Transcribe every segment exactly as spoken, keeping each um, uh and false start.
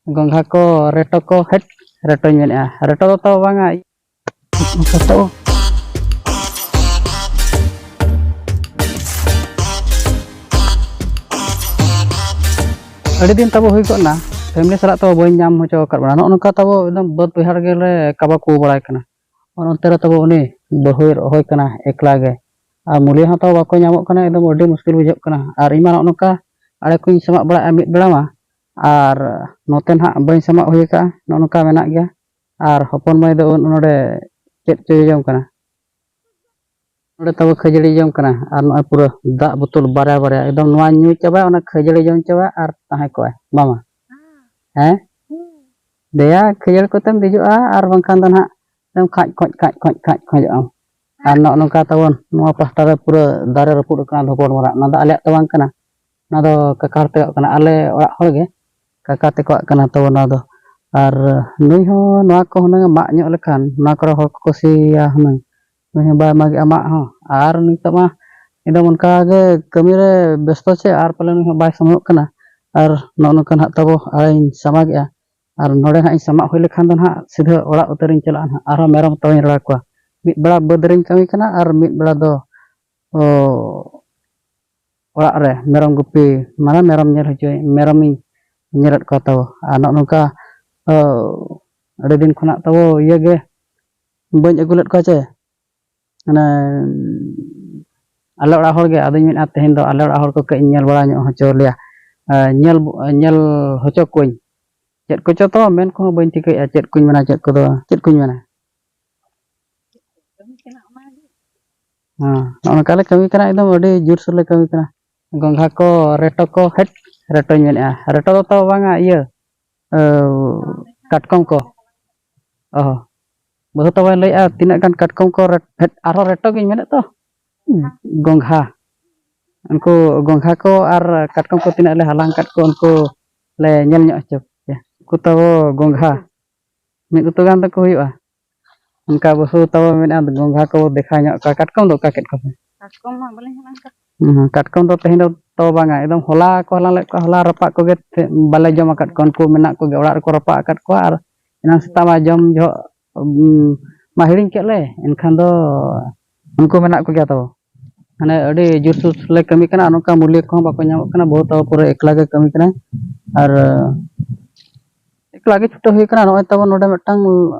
ᱜᱚᱝᱜᱷᱟ ᱠᱚ, ᱨᱮᱴᱚ ᱠᱚ, ᱦᱮᱴ, ᱨᱮᱴᱚᱧ ᱢᱮᱱᱮᱫᱼᱟ, ᱨᱮᱴᱚ ᱫᱚ ᱛᱚ ᱵᱟᱝᱟ, ᱨᱮᱴᱚ᱾ ᱟᱹᱰᱤ ᱫᱤᱱ ᱛᱟᱵᱚ ᱦᱩᱭ ᱠᱚᱜ ᱱᱟ, ᱯᱷᱮᱢᱤᱞᱤ ᱥᱟᱞᱟᱜ ᱛᱟᱵᱚ ᱵᱟᱹᱧ ᱧᱟᱢ ᱦᱚᱪᱚ ᱟᱠᱟᱫ ᱵᱚᱱᱟ᱾ ᱱᱚᱜᱼᱚ ᱱᱚᱝᱠᱟ ᱛᱟᱵᱚ ᱮᱠᱫᱚᱢ ᱵᱟᱹᱫᱽ ᱵᱟᱹᱭᱦᱟᱹᱲ ᱜᱮᱞᱮ ᱠᱟᱵᱟ ᱠᱚ ᱵᱟᱲᱟᱭ ᱠᱟᱱᱟ᱾ ᱚᱱ-, ᱚᱱᱛᱮ ᱨᱮ ᱛᱟᱵᱚ ᱩᱱᱤ ᱵᱟᱹᱦᱩᱭ ᱨᱚᱦᱚᱭ ᱠᱟᱱᱟ ᱮᱠᱞᱟ ᱜᱮ᱾ ᱟᱨ ᱢᱩᱞᱤᱭᱟᱹ ᱦᱚᱸ ᱛᱟᱵᱚ ᱵᱟᱠᱚ ᱧᱟᱢᱚᱜ ᱠᱟᱱᱟ, ᱮᱠᱫᱚᱢ ᱟᱹᱰᱤ ᱢᱩᱥᱠᱤᱞ ᱵᱩᱡᱷᱟᱹᱜ ᱠᱟᱱᱟ᱾ ᱟᱨ ᱤᱧ ᱢᱟ ᱱᱚᱜᱼᱚ ᱱᱚᱝᱠᱟ ᱟᱲᱮ ᱠᱚᱧ ᱥᱟᱢᱟᱜ ᱵᱟᱲᱟᱭᱮᱫᱼᱟ ᱢᱤᱫ ᱵᱮᱲᱟ ᱢᱟ, ᱟᱨ ᱱᱚᱛᱮ ᱱᱟᱦᱟᱜ ᱵᱟᱹᱧ ᱥᱟᱢᱟᱜ ᱦᱩᱭ ᱟᱠᱟᱫᱼᱟ, ᱱᱚᱜᱼᱚ ᱱᱚᱝᱠᱟ ᱢᱮᱱᱟᱜ ᱜᱮᱭᱟ᱾ ᱟᱨ ᱦᱚᱯᱚᱱ ᱢᱟᱹᱭ ᱫᱚ ᱱᱚᱰᱮ ᱪᱮᱫ ᱪᱚᱭ ᱡᱚᱢ ᱠᱟᱱᱟ? ᱱᱚᱰᱮ ᱛᱟᱵᱚ ᱠᱷᱟᱹᱡᱟᱹᱲᱤ ᱡᱚᱢ ᱠᱟᱱᱟ, ᱟᱨ ᱱᱚᱜᱼᱚᱭ ᱯᱩᱨᱟᱹ ᱫᱟᱜ ᱵᱳᱛᱚᱞ ᱵᱟᱨᱭᱟ ᱵᱟᱨᱭᱟ, ᱮᱠᱫᱚᱢ ᱱᱚᱣᱟ ᱧᱩ ᱪᱟᱵᱟᱭᱟ, ᱚᱱᱟ ᱠᱷᱟᱹᱡᱟᱹᱲᱤ ᱡᱚᱢ ᱪᱟᱵᱟᱭᱟ, ᱟᱨ ᱛᱟᱦᱮᱸ ᱠᱚᱜᱼᱟᱭ ᱵᱟᱝ ᱢᱟ? ᱦᱮᱸ? ᱫᱮᱭᱟ, ᱠᱷᱟᱹᱡᱟᱹᱲᱤ ᱠᱚᱛᱮᱢ ᱫᱮᱡᱚᱜᱼᱟ, ᱟᱨ ᱵᱟᱝᱠᱷᱟᱱ ᱫᱚ ᱱᱟᱦᱟᱜ ᱮᱠᱫᱚᱢ ᱠᱷᱟᱡ ᱠᱷᱚᱡ, ᱠᱷᱟᱡ ᱠᱷᱚᱡ, ᱠᱷᱟᱡ ᱠᱷᱚᱡᱚᱜ ᱟᱢ᱾ ᱟᱨ ᱱᱚᱜᱼᱚ ᱱᱚᱝᱠᱟ ᱛᱟᱵᱚᱱ ᱱᱚᱣᱟ ᱯᱟᱦᱴᱟ ᱨᱮ ᱯᱩᱨᱟᱹ ᱫᱟᱨᱮ ᱨᱟᱹᱯᱩᱫ ᱟᱠᱟᱱᱟ, ᱫᱷᱚᱠᱚᱲ ᱢᱟᱨᱟᱜ᱾ ᱚᱱᱟ ᱫᱚ ᱟᱞᱮᱭᱟᱜ ᱫᱚ ᱵᱟᱝ ᱠᱟᱱᱟ, ᱚᱱᱟ ᱫᱚ ᱠᱟᱠᱟ ᱦᱚᱲ ᱛᱟᱠᱚᱣᱟᱜ ᱠᱟᱱᱟ, ᱟᱞᱮ ᱚᱲᱟᱜ ᱦᱚᱲ ᱜᱮ ᱠᱟᱠᱟ ᱛᱟᱠᱚᱣᱟᱜ ᱠᱟᱱᱟ ᱛᱟᱵᱚᱱ ᱱᱚᱣᱟ ᱫᱚ᱾ ᱟᱨ ᱱᱩᱭ ᱦᱚᱸ ᱱᱚᱣᱟ ᱠᱚ ᱦᱩᱱᱟᱹᱝ ᱮ ᱢᱟᱜ ᱧᱚᱜ ᱞᱮᱠᱷᱟᱱ, ᱱᱚᱣᱟ ᱠᱚᱨᱮ ᱦᱚᱲ ᱠᱚᱠᱚ ᱥᱤᱭᱟ ᱦᱩᱱᱟᱹᱝ, ᱱᱩᱭ ᱦᱚᱸ ᱵᱟᱭ ᱢᱟᱜᱮᱜᱼᱟ ᱢᱟᱜ ᱦᱚᱸ᱾ ᱟᱨ ᱱᱤᱛᱚᱜ ᱢᱟ ᱮᱠᱫᱚᱢ ᱚᱱᱠᱟ ᱜᱮ ᱠᱟᱹᱢᱤ ᱨᱮ ᱵᱮᱥᱛᱚ ᱪᱮ, ᱟᱨ ᱯᱟᱞᱮ ᱱᱩᱭ ᱦᱚᱸ ᱵᱟᱭ ᱥᱚᱢᱚᱭᱚᱜ ᱠᱟᱱᱟ᱾ ᱟᱨ ᱱᱚᱜᱼᱚ ᱱᱚᱝᱠᱟ ᱱᱟᱦᱟᱜ ᱛᱟᱵᱚ ᱟᱲᱮᱧ ᱥᱟᱢᱟᱜᱮᱜᱼᱟ᱾ ᱟᱨ ᱱᱚᱰᱮ ᱱᱟᱦᱟᱜ ᱤᱧ ᱥᱟᱢᱟᱜ ᱦᱩᱭ ᱞᱮᱠᱷᱟᱱ ᱫᱚ ᱱᱟᱦᱟᱜ ᱥᱤᱫᱷᱟᱹ ᱚᱲᱟᱜ ᱩᱛᱟᱹᱨᱤᱧ ᱪᱟᱞᱟᱜᱼᱟ ᱱᱟᱦᱟᱜ᱾ ᱟᱨᱦᱚᱸ ᱢᱮᱨᱚᱢ ᱛᱟᱵᱚᱧ ᱨᱟᱲᱟ ᱠᱚᱣᱟ᱾ ᱢᱤᱫ ᱵᱮᱲᱟ ᱵᱟᱹᱫᱽ ᱨᱤᱧ ᱠᱟᱹᱢᱤ ᱠᱟᱱᱟ ᱟᱨ ᱢᱤᱫ ᱵᱮᱲᱟ ᱫᱚ, ᱚ, ᱚᱲᱟᱜ ᱨᱮ ᱢᱮᱨᱚᱢ ᱜᱩᱯᱤ, ᱢᱟᱱᱮ ᱢᱮᱨᱚᱢ ᱧᱮᱞ ᱦᱚᱪᱚᱭ, ᱢᱮᱨᱚᱢᱤᱧ ᱧᱮᱞᱮᱫ ᱠᱚᱣᱟ ᱛᱟᱵᱚ᱾ ᱟᱨ ᱱᱚᱜᱼᱚ ᱱᱚᱝᱠᱟ, ᱚ, ᱟᱹᱰᱤ ᱫᱤᱱ ᱠᱷᱚᱱᱟᱜ ᱛᱟᱵᱚ ᱤᱭᱟᱹ ᱜᱮ ᱵᱟᱹᱧ ᱟᱹᱜᱩ ᱞᱮᱫ ᱠᱚᱣᱟ ᱪᱮ, ᱢᱟᱱᱮ ᱟᱞᱮ ᱚᱲᱟᱜ ᱦᱚᱲ ᱜᱮ᱾ ᱟᱫᱚᱧ ᱢᱮᱱᱟ ᱛᱮᱦᱮᱧ ᱫᱚ ᱟᱞᱮ ᱚᱲᱟᱜ ᱦᱚᱲ ᱠᱚ ᱠᱟᱹᱡ ᱤᱧ ᱧᱮᱞ ᱵᱟᱲᱟ ᱧᱚᱜ ᱦᱚᱪᱚ ᱞᱮᱭᱟ, ᱮ, ᱧᱮᱞ, ᱧᱮᱞ ᱦᱚᱪᱚ ᱠᱚᱣᱟᱹᱧ᱾ ᱪᱮᱫ ᱠᱚᱪᱚ ᱛᱚ ᱢᱮᱱ ᱠᱚᱦᱚᱸ ᱵᱟᱹᱧ ᱴᱷᱤᱠᱟᱹᱭᱮᱫᱼᱟ, ᱪᱮᱫ ᱠᱚᱧ ᱢᱮᱱᱟ, ᱪᱮᱫ ᱠᱚᱫᱚ, ᱪᱮᱫ ᱠᱚᱧ ᱢᱮᱱᱟ? ᱠᱟᱹᱢᱤ ᱠᱟᱱᱟ ᱚᱱᱟᱜᱮ᱾ ᱦᱮᱸ, ᱱᱚᱜᱼᱚ ᱱᱚᱝᱠᱟ ᱞᱮ ᱠᱟᱹᱢᱤ ᱠᱟᱱᱟ, ᱮᱠᱫᱚᱢ ᱟᱹᱰᱤ ᱡᱳᱨᱥᱳᱨ ᱞᱮ ᱠᱟᱹᱢᱤ ᱠᱟᱱᱟ᱾ ᱜᱚᱝᱜᱷᱟ ᱠᱚ, ᱨᱮᱴᱚ ᱠᱚ, ᱦᱮᱴ, ᱨᱮᱴᱚᱧ ᱢᱮᱱᱮᱫᱼᱟ, ᱨᱮᱴᱚ ᱫᱚ ᱛᱚ ᱵᱟᱝᱟ, ᱤᱭᱟᱹ, ᱮ, ᱠᱟᱴᱠᱚᱢ ᱠᱚ᱾ ᱚ, ᱵᱟᱹᱦᱩ ᱛᱟᱵᱚᱭ ᱞᱟᱹᱭᱮᱫᱼᱟ, ᱛᱤᱱᱟᱹᱜ ᱜᱟᱱ ᱠᱟᱴᱠᱚᱢ ᱠᱚ ᱨᱮᱴ-, ᱦᱮᱴ, ᱟᱨᱦᱚᱸ ᱨᱮᱴᱚ ᱜᱤᱧ ᱢᱮᱱᱮᱫ ᱛᱚ, ᱜᱚᱝᱜᱷᱟ, ᱩᱱᱠᱩ ᱜᱚᱝᱜᱷᱟ ᱠᱚ ᱟᱨ ᱠᱟᱴᱠᱚᱢ ᱠᱚ ᱛᱤᱱᱟᱹᱜ ᱞᱮ ᱦᱟᱞᱟᱝ ᱠᱟᱫ ᱠᱚ, ᱩᱱᱠᱩ ᱞᱮ ᱧᱮᱞ ᱧᱚᱜ ᱦᱚᱪᱚ ᱯᱮᱭᱟ᱾ ᱩᱱᱠᱩ ᱛᱟᱵᱚ ᱜᱚᱝᱜᱷᱟ ᱢᱤᱫ ᱩᱛᱩ ᱜᱟᱱ ᱫᱚᱠᱚ ᱦᱩᱭᱩᱜᱼᱟ᱾ ᱚᱱᱠᱟ ᱵᱟᱹᱦᱩ ᱛᱟᱵᱚ ᱢᱮᱱᱟᱜᱼᱟ, ᱜᱚᱝᱜᱷᱟ ᱠᱚ ᱫᱮᱠᱷᱟᱣ ᱧᱚᱜ ᱠᱚᱣᱟ, ᱠᱟᱴᱠᱚᱢ ᱫᱚ ᱚᱠᱟ ᱠᱮᱫ ᱠᱚᱯᱮ? ᱠᱟᱴᱠᱚᱢ ᱢᱟ ᱵᱟᱹᱞᱤᱧ ᱦᱟᱞᱟᱝ ᱠᱟᱫ᱾ ᱦᱩᱸ, ᱠᱟᱴᱠᱚᱢ ᱫᱚ ᱛᱮᱦᱮᱧ ᱫᱚ ᱛᱚ ᱵᱟᱝᱟ, ᱮᱠᱫᱚᱢ ᱦᱚᱞᱟ ᱠᱚ ᱦᱟᱞᱟᱝ ᱞᱮᱫ ᱠᱚᱣᱟ, ᱦᱚᱞᱟ ᱨᱟᱯᱟᱜ ᱠᱚᱜᱮ ᱛᱮ-, ᱵᱟᱞᱮ ᱡᱚᱢ ᱟᱠᱟᱫ ᱠᱚᱣᱟ᱾ ᱩᱱᱠᱩ ᱢᱮᱱᱟᱜ ᱠᱚᱜᱮ, ᱚᱲᱟᱜ ᱨᱮᱠᱚ ᱨᱟᱯᱟᱜ ᱟᱠᱟᱫ ᱠᱚᱣᱟ᱾ ᱟᱨ ᱮᱱᱟᱝ ᱥᱮᱛᱟᱜ ᱢᱟ ᱡᱚᱢ ᱡᱚᱦᱚᱜ, ᱩᱢ, ᱢᱟ ᱦᱤᱲᱤᱧ ᱠᱮᱫ ᱞᱮ, ᱮᱱᱠᱷᱟᱱ ᱫᱚ ᱩᱱᱠᱩ ᱢᱮᱱᱟᱜ ᱠᱚᱜᱮᱭᱟ ᱛᱚ᱾ ᱢᱟᱱᱮ ᱟᱹᱰᱤ ᱡᱳᱨᱥᱳᱨ ᱞᱮ ᱠᱟᱹᱢᱤ ᱠᱟᱱᱟ, ᱟᱨ ᱱᱚᱝᱠᱟ ᱢᱩᱞᱤᱭᱟᱹ ᱠᱚᱦᱚᱸ ᱵᱟᱠᱚ ᱧᱟᱢᱚᱜ ᱠᱟᱱᱟ, ᱵᱚᱦᱩᱛ ᱟᱵᱚ ᱯᱩᱨᱟᱹ ᱮᱠᱞᱟ ᱜᱮ ᱠᱟᱹᱢᱤ ᱠᱟᱱᱟᱭ᱾ ᱟᱨ ᱮᱠᱞᱟ ᱜᱮ ᱪᱷᱩᱴᱟᱹᱣ ᱦᱩᱭ ᱠᱟᱱᱟ᱾ ᱱᱚᱜᱼᱚᱭ ᱛᱟᱵᱚᱱ ᱱᱚᱰᱮ ᱢᱤᱫᱴᱟᱝ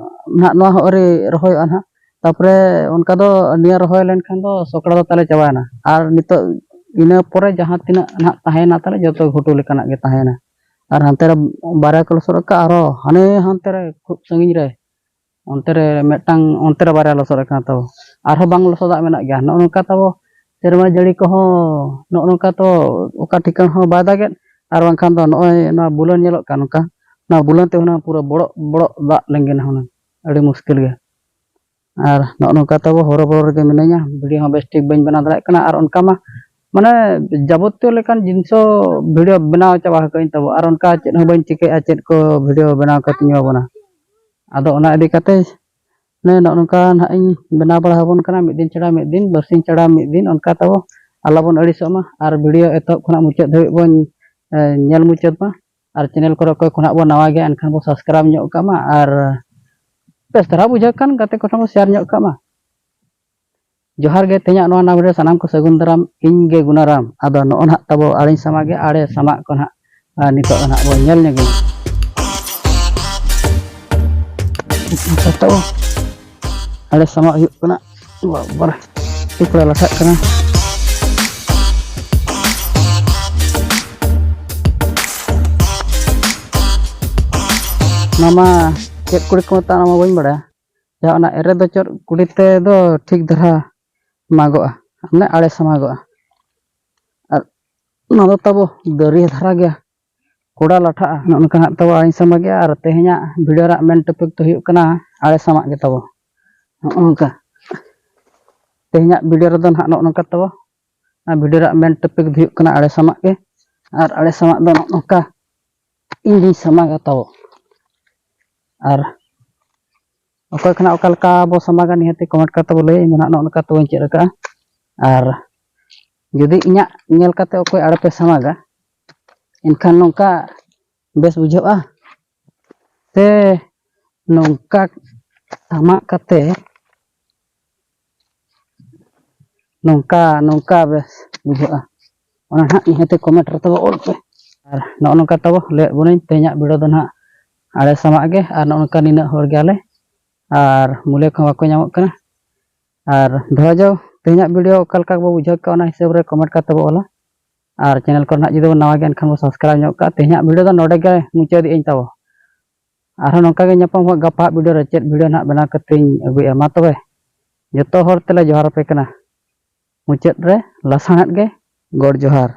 ᱱᱟᱦᱟᱜ ᱱᱚᱣᱟ ᱦᱚᱸ ᱟᱹᱣᱨᱤ ᱨᱚᱦᱚᱭᱚᱜᱼᱟ ᱱᱟᱦᱟᱜ᱾ ᱛᱟᱯᱚᱨᱮ ᱚᱱᱠᱟ ᱫᱚ ᱱᱤᱭᱟᱹ ᱨᱚᱦᱚᱭ ᱞᱮᱱᱠᱷᱟᱱ ᱫᱚ ᱥᱚᱠᱲᱟ ᱫᱚ ᱛᱟᱞᱮ ᱪᱟᱵᱟᱭᱮᱱᱟ᱾ ᱟᱨ ᱱᱤᱛᱚᱜ ᱤᱱᱟᱹ ᱯᱚᱨᱮ ᱡᱟᱦᱟᱸ ᱛᱤᱱᱟᱹᱜ ᱱᱟᱦᱟᱜ ᱛᱟᱦᱮᱸᱭᱮᱱᱟ ᱛᱟᱞᱮ, ᱡᱚᱛᱚ ᱜᱷᱩᱴᱩ ᱞᱮᱠᱟᱱᱟᱜ ᱜᱮ ᱛᱟᱦᱮᱸᱭᱮᱱᱟ᱾ ᱟᱨ ᱦᱟᱱᱛᱮ ᱨᱮ ᱵᱟᱨᱭᱟ ᱠᱚ ᱞᱚᱥᱚᱫ ᱟᱠᱟᱫᱼᱟ, ᱟᱨᱦᱚᱸ ᱦᱟᱱᱮ ᱦᱟᱱᱛᱮ ᱨᱮ ᱠᱷᱩᱵ ᱥᱟᱺᱜᱤᱧ ᱨᱮ, ᱚᱱᱛᱮ ᱨᱮ ᱢᱤᱫᱴᱟᱝ, ᱚᱱᱛᱮ ᱨᱮ ᱵᱟᱨᱭᱟ ᱞᱚᱥᱚᱫ ᱟᱠᱟᱱᱟ ᱛᱟᱵᱚ, ᱟᱨᱦᱚᱸ ᱵᱟᱝ ᱞᱚᱥᱚᱫᱟᱜ ᱢᱮᱱᱟᱜ ᱜᱮᱭᱟ᱾ ᱱᱚᱜᱼᱚ ᱱᱚᱝᱠᱟ ᱛᱟᱵᱚ ᱥᱮᱨᱢᱟ ᱡᱟᱹᱲᱤ ᱠᱚᱦᱚᱸ ᱱᱚᱜᱼᱚ ᱱᱚᱝᱠᱟ ᱛᱚ ᱚᱠᱟ ᱴᱷᱤᱠᱟᱹᱱ ᱦᱚᱸ ᱵᱟᱭ ᱫᱟᱜᱮᱫ, ᱟᱨ ᱵᱟᱝᱠᱷᱟᱱ ᱫᱚ ᱱᱚᱜᱼᱚᱭ ᱱᱚᱣᱟ ᱵᱩᱞᱟᱹᱱ ᱧᱮᱞᱚᱜ ᱠᱟᱱ ᱱᱚᱝᱠᱟ, ᱱᱚᱣᱟ ᱵᱩᱞᱟᱹᱱ ᱛᱮ ᱦᱩᱱᱟᱹᱝ ᱯᱩᱨᱟᱹ ᱵᱚᱲᱚᱜ ᱵᱚᱲᱚᱜ ᱫᱟᱜ ᱞᱮᱱᱜᱮ ᱦᱩᱱᱟᱹᱝ, ᱟᱹᱰᱤ ᱢᱩᱥᱠᱤᱞ ᱜᱮ᱾ ᱟᱨ ᱱᱚᱜᱼᱚ ᱱᱚᱝᱠᱟ ᱛᱟᱵᱚ ᱦᱚᱨᱚᱵᱚᱨᱚ ᱨᱮᱜᱮ ᱢᱤᱱᱟᱹᱧᱟ, ᱵᱷᱤᱰᱤᱭᱳ ᱦᱚᱸ ᱵᱮᱥ ᱴᱷᱤᱠ ᱵᱟᱹᱧ ᱵᱮᱱᱟᱣ ᱫᱟᱲᱮᱭᱟᱜ ᱠᱟᱱᱟ᱾ ᱟᱨ ᱚᱱᱠᱟ ᱢᱟ ᱢᱟᱱᱮ ᱡᱟᱵᱚᱛᱤᱭᱚ ᱞᱮᱠᱟᱱ ᱡᱤᱱᱤᱥ ᱦᱚᱸ ᱵᱷᱤᱰᱤᱭᱳ ᱵᱮᱱᱟᱣ ᱪᱟᱵᱟ ᱟᱠᱟᱫᱟᱹᱧ ᱛᱟᱵᱚ, ᱟᱨ ᱚᱱᱠᱟ ᱪᱮᱫ ᱦᱚᱸ ᱵᱟᱹᱧ ᱪᱤᱠᱟᱹᱭᱮᱫᱼᱟ, ᱪᱮᱫ ᱠᱚ ᱵᱷᱤᱰᱤᱭᱳ ᱵᱮᱱᱟᱣ ᱠᱟᱛᱮᱧ ᱮᱢᱟ ᱵᱚᱱᱟ᱾ ᱟᱫᱚ ᱚᱱᱟ ᱤᱫᱤ ᱠᱟᱛᱮ ᱱᱚᱜᱼᱚ ᱱᱚᱝᱠᱟ ᱱᱟᱦᱟᱜ ᱤᱧ ᱵᱮᱱᱟᱣ ᱵᱟᱲᱟ ᱟᱵᱚᱱ ᱠᱟᱱᱟ, ᱢᱤᱫ ᱫᱤᱱ ᱪᱷᱟᱲᱟ ᱢᱤᱫ ᱫᱤᱱ, ᱵᱟᱨᱥᱤᱧ ᱪᱷᱟᱲᱟ ᱢᱤᱫ ᱫᱤᱱ, ᱚᱱᱠᱟ ᱛᱟᱵᱚ ᱟᱞᱚᱵᱚᱱ ᱟᱹᱲᱤᱥᱚᱜ ᱢᱟ᱾ ᱟᱨ ᱵᱷᱤᱰᱤᱭᱳ ᱮᱛᱚᱦᱚᱵ ᱠᱷᱚᱱᱟᱜ ᱢᱩᱪᱟᱹᱫ ᱫᱷᱟᱹᱵᱤᱡ ᱵᱚᱱ, ᱮ, ᱧᱮᱞ ᱢᱩᱪᱟᱹᱫ ᱢᱟ᱾ ᱟᱨ ᱪᱮᱱᱮᱞ ᱠᱚᱨᱮ ᱚᱠᱚᱭ ᱠᱷᱚᱱᱟᱜ ᱵᱚᱱ ᱱᱟᱣᱟ ᱜᱮᱭᱟ, ᱮᱱᱠᱷᱟᱱ ᱵᱚᱱ ᱥᱟᱵᱥᱠᱨᱟᱭᱤᱵᱽ ᱧᱚᱜ ᱠᱟᱜ ᱢᱟ᱾ ᱟᱨ ᱵᱮᱥ ᱫᱷᱟᱨᱟ ᱵᱩᱡᱷᱟᱹᱜ ᱠᱷᱟᱱ ᱜᱟᱛᱮ ᱠᱚ ᱴᱷᱮᱱ ᱵᱚᱱ ᱥᱮᱭᱟᱨ ᱧᱚᱜ ᱠᱟᱜ ᱢᱟ᱾ ᱡᱚᱦᱟᱨ ᱜᱮ, ᱛᱮᱦᱮᱧᱟᱜ ᱱᱚᱣᱟ ᱱᱟᱣᱟ ᱵᱷᱤᱰᱤᱭᱳ ᱥᱟᱱᱟᱢ ᱠᱚ ᱥᱟᱹᱜᱩᱱ ᱫᱟᱨᱟᱢ᱾ ᱤᱧ ᱜᱮ ᱜᱩᱱᱟᱨᱟᱢ᱾ ᱟᱫᱚ ᱱᱚᱜᱼᱚ ᱱᱟᱦᱟᱜ ᱛᱟᱵᱚ ᱟᱲᱮ ᱥᱟᱢᱟᱜ ᱜᱮ, ᱟᱲᱮ ᱥᱟᱢᱟᱜ ᱠᱚ ᱱᱟᱦᱟᱜ, ᱟᱨ ᱱᱤᱛᱚᱜ ᱫᱚ ᱱᱟᱦᱟᱜ ᱵᱚᱱ ᱧᱮᱞ ᱧᱚᱜᱟ᱾ ᱱᱤᱛᱚᱜ ᱛᱟᱵᱚ ᱟᱲᱮ ᱥᱟᱢᱟᱜ ᱦᱩᱭᱩᱜ ᱠᱟᱱᱟ᱾ ᱵᱟᱵᱟᱨᱮ, ᱪᱮᱫ ᱠᱚ ᱞᱟᱴᱷᱟᱜ ᱠᱟᱱᱟ᱾ ᱚᱱᱟ ᱢᱟ ᱪᱮᱫ ᱠᱩᱲᱤ ᱠᱚ ᱢᱮᱛᱟᱜᱼᱟ, ᱚᱱᱟ ᱢᱟ ᱵᱟᱹᱧ ᱵᱟᱲᱟᱭᱟ᱾ ᱡᱟᱦᱟᱸ ᱚᱱᱟ ᱮᱨᱮ ᱫᱚ ᱪᱚᱴ ᱠᱩᱰᱤ ᱛᱮ ᱫᱚ ᱴᱷᱤᱠ ᱫᱷᱟᱨᱟ ᱢᱟᱜᱚᱜᱼᱟ, ᱢᱟᱱᱮ ᱟᱲᱮ ᱥᱟᱢᱟᱜᱚᱜᱼᱟ᱾ ᱟᱨ ᱚᱱᱟ ᱫᱚ ᱛᱟᱵᱚ ᱫᱟᱹᱨᱭᱟᱹ ᱫᱷᱟᱨᱟ ᱜᱮᱭᱟ, ᱠᱚᱲᱟ ᱞᱟᱴᱷᱟᱜᱼᱟ᱾ ᱱᱚᱜᱼᱚ ᱱᱚᱝᱠᱟ ᱦᱟᱸᱜ ᱛᱟᱵᱚ ᱟᱲᱮ ᱥᱟᱢᱟᱜ ᱜᱮᱭᱟ᱾ ᱟᱨ ᱛᱮᱦᱮᱧᱟᱜ ᱵᱷᱤᱰᱤᱭᱳ ᱨᱮᱱᱟᱜ ᱢᱮᱱ ᱴᱚᱯᱤᱠ ᱫᱚ ᱦᱩᱭᱩᱜ ᱠᱟᱱᱟ ᱟᱲᱮ ᱥᱟᱢᱟᱜ ᱜᱮ ᱛᱟᱵᱚ᱾ ᱱᱚᱜᱼᱚ ᱱᱚᱝᱠᱟ ᱛᱮᱦᱮᱧᱟᱜ ᱵᱷᱤᱰᱤᱭᱳ ᱨᱮᱫᱚ ᱱᱟᱦᱟᱜ ᱱᱚᱜᱼᱚ ᱱᱚᱝᱠᱟ ᱛᱟᱵᱚ᱾ ᱚᱱᱟ ᱵᱷᱤᱰᱤᱭᱳ ᱨᱮᱭᱟᱜ ᱢᱮᱱ ᱴᱚᱯᱤᱠ ᱫᱚ ᱦᱩᱭᱩᱜ ᱠᱟᱱᱟ ᱟᱲᱮ ᱥᱟᱢᱟᱜ ᱜᱮ᱾ ᱟᱨ ᱟᱲᱮ ᱥᱟᱢᱟᱜ ᱫᱚ ᱱᱚᱜᱼᱚ ᱱᱚᱝᱠᱟ ᱤᱧ ᱫᱩᱧ ᱥᱟᱢᱟᱜᱟ ᱛᱟᱵᱚ᱾ ᱟᱨ ᱚᱠᱚᱭ ᱠᱷᱚᱱᱟᱜ ᱚᱠᱟ ᱞᱮᱠᱟ ᱵᱚ ᱥᱟᱢᱟᱜᱟ, ᱱᱤᱦᱟᱹᱛᱤ ᱠᱚᱢᱮᱱᱴ ᱠᱟᱛᱮ ᱵᱚ ᱞᱟᱹᱭᱟ᱾ ᱤᱧ ᱫᱚ ᱱᱟᱦᱟᱜ ᱱᱚᱜᱼᱚ ᱱᱚᱝᱠᱟ ᱛᱟᱵᱚᱧ ᱪᱮᱫ ᱟᱠᱟᱫᱼᱟ᱾ ᱟᱨ ᱡᱩᱫᱤ ᱤᱧᱟᱹᱜ ᱧᱮᱞ ᱠᱟᱛᱮ ᱚᱠᱚᱭ ᱟᱲᱮ ᱯᱮ ᱥᱟᱢᱟᱜᱟ, ᱮᱱᱠᱷᱟᱱ ᱱᱚᱝᱠᱟ ᱵᱮᱥ ᱵᱩᱡᱷᱟᱹᱜᱼᱟ? ᱥᱮ ᱱᱚᱝᱠᱟ ᱥᱟᱢᱟᱜ ᱠᱟᱛᱮ ᱱᱚᱝᱠᱟ, ᱱᱚᱝᱠᱟ ᱵᱮᱥ ᱵᱩᱡᱷᱟᱹᱜᱼᱟ? ᱚᱱᱟ ᱱᱟᱦᱟᱜ ᱱᱤᱦᱟᱹᱛ comment ᱨᱮ ᱛᱟᱵᱚ ᱚᱞ ᱯᱮ᱾ ᱟᱨ ᱱᱚᱜᱼᱚ ᱱᱚᱝᱠᱟ ᱛᱟᱵᱚ ᱞᱟᱹᱭᱮᱫ ᱵᱚᱱᱟᱹᱧ, ᱛᱮᱦᱮᱧᱟᱜ video ᱫᱚ ᱱᱟᱦᱟᱜ ᱟᱲᱮ ᱥᱟᱢᱟᱜ ᱜᱮ᱾ ᱟᱨ ᱱᱚᱜᱼᱚ ᱱᱚᱝᱠᱟ ᱱᱤᱱᱟᱹᱜ ᱦᱚᱲ ᱜᱮ ᱟᱞᱮ, ᱟᱨ ᱢᱩᱞᱤᱭᱟᱹ ᱠᱚᱦᱚᱸ ᱵᱟᱠᱚ ᱧᱟᱢᱚᱜ ᱠᱟᱱᱟ᱾ ᱟᱨ ᱫᱷᱚᱨᱟ ᱡᱟᱣ ᱛᱮᱦᱮᱧᱟᱜ video ᱚᱠᱟ ᱞᱮᱠᱟ ᱵᱚ ᱵᱩᱡᱷᱟᱹᱣ ᱠᱮᱫᱼᱟ, ᱚᱱᱟ ᱦᱤᱥᱟᱹᱵ ᱨᱮ comment ᱠᱟᱛᱮ ᱵᱚ ᱚᱞᱟ᱾ ᱟᱨ channel ᱠᱚᱨᱮ ᱱᱟᱦᱟᱜ ᱡᱩᱫᱤ ᱵᱚᱱ ᱱᱟᱣᱟ ᱜᱮᱭᱟ, ᱮᱱᱠᱷᱟᱱ ᱵᱚ subscribe ᱧᱚᱜ ᱠᱟᱜᱼᱟ᱾ ᱛᱮᱦᱮᱧᱟᱜ video ᱫᱚ ᱱᱚᱰᱮ ᱜᱮ ᱢᱩᱪᱟᱹᱫ ᱮᱫ ᱟᱹᱧ ᱛᱟᱵᱚ᱾ ᱟᱨᱦᱚᱸ ᱱᱚᱝᱠᱟ ᱜᱮ ᱧᱟᱯᱟᱢ ᱦᱩᱭᱩᱜᱼᱟ ᱜᱟᱯᱟ video ᱨᱮ, ᱪᱮᱫ video ᱱᱟᱦᱟᱜ ᱵᱮᱱᱟᱣ ᱠᱟᱛᱮᱧ ᱟᱹᱜᱩᱭᱟ᱾ ᱢᱟ ᱛᱚᱵᱮ, ᱡᱚᱛᱚ ᱦᱚᱲ ᱛᱮᱞᱮ ᱡᱚᱦᱟᱨ ᱟᱯᱮ ᱠᱟᱱᱟ᱾ ᱢᱩᱪᱟᱹᱫ ᱨᱮ ᱞᱟᱥᱟᱬᱦᱮᱫ ᱜᱮ ᱜᱚᱰ ᱡᱚᱦᱟᱨ᱾